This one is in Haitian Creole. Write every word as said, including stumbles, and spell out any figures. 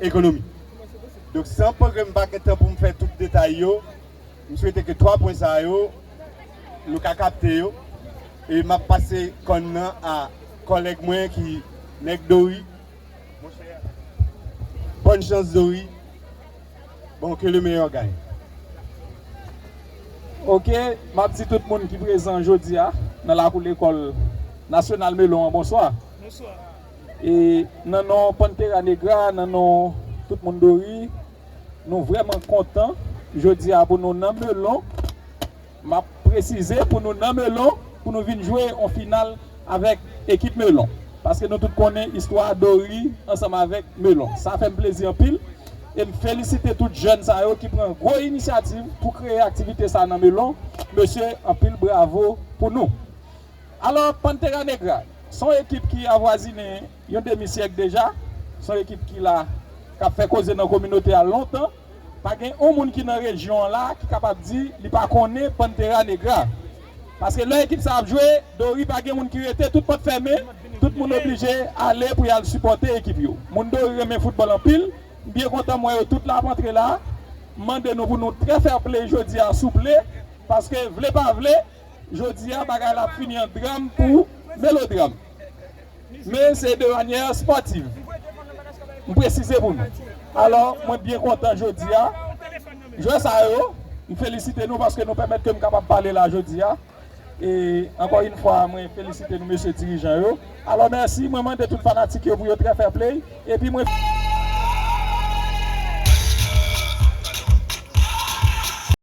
ekonomi. Donk, san pwoblèm, m pa gen tan pou m fè tout detay yo, m swete ke twa pwen sa yo, nou ka kapte yo. E m ap pase kòn nan a kòlèg mwen ki nèg Dori. Monchè, bòn chans, Dori. Bon, que le meilleur gagne. Ok, m ap di tout moun ki prezan jodi a nan lakou lekòl nasyonal Melon an, bonswa. Bonswa. E nan non Pantera Negra, nan non tout moun Dori, nou vrèman kontan jodi a pou nou nan Melon. M ap presize pou nou nan Melon, pou nou vin jwe yon final avèk ekip Melon. Paske nou tout konnen istwa Dori ansanm avèk Melon. Sa fè m plezi anpil. E m felisite tout jèn sa yo ki pran gwo inisyativ pou kreye aktivite sa nan Melon. Mesye, anpil bravo pou nou. Alò, Pantera Negra, se yon ekip ki avwazinen yon demi syèk deja. Se yon ekip ki la, k ap fè koze nan kominote a lontan. Pa gen yon moun ki nan rejyon an la ki kapab di li pa konnen Pantera Negra. Paske lè ekip sa ap jwe, Dori pa gen moun ki rete, tout pòt fèmen, tout moun oblije ale pou y al sipòte ekip yo. Moun Dori renmen foutbòl anpil, m byen kontan m wè yo tout la ap antre la. M mande nou pou nou trè fair play jodi a, souple, paske vle pa vle, jodi a bagay la ap fini an dram pou Melodram. Men se de manyè spòtiv. M presize pou nou. Alò, mwen byen kontan jodi a. Jwè sa yo, m felisite nou paske nou pèmèt ke m kapab pale la jodi a. E ankò yon fwa, mwen felisite nou, mesye dirijan yo. Alò, mèsi, mwen mande tout fanatik yo pou yo trè fair play. Epi mwen